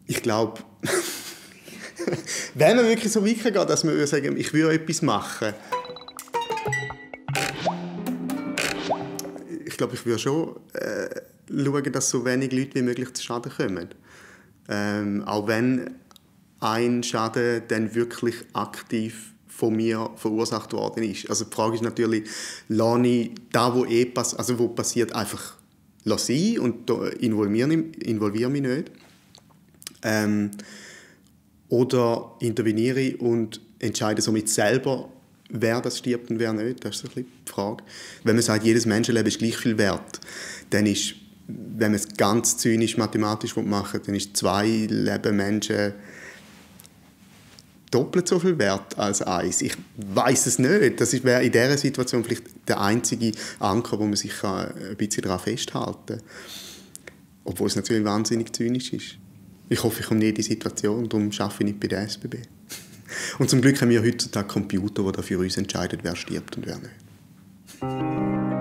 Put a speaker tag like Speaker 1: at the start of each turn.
Speaker 1: Ich glaube, wenn man wirklich so weit geht, dass man sagen, ich will etwas machen, ich glaube, ich würde schon schauen, dass so wenig Leute wie möglich zu Schaden kommen. Auch wenn ein Schaden dann wirklich aktiv von mir verursacht worden ist. Also die Frage ist natürlich, lasse ich das, wo passiert, einfach sein und involviere mich nicht? Oder interveniere ich und entscheide somit selber, wer das stirbt und wer nicht? Das ist so ein bisschen die Frage. Wenn man sagt, jedes Menschenleben ist gleich viel wert, dann ist, wenn man es ganz zynisch mathematisch machen will, dann ist 2 Leben Menschen doppelt so viel wert als 1. Ich weiß es nicht. Das wäre in dieser Situation vielleicht der einzige Anker, wo man sich ein bisschen daran festhalten kann. Obwohl es natürlich wahnsinnig zynisch ist. Ich hoffe, ich komme nie in die Situation, darum arbeite ich nicht bei der SBB. Und zum Glück haben wir heutzutage Computer, die für uns entscheiden, wer stirbt und wer nicht.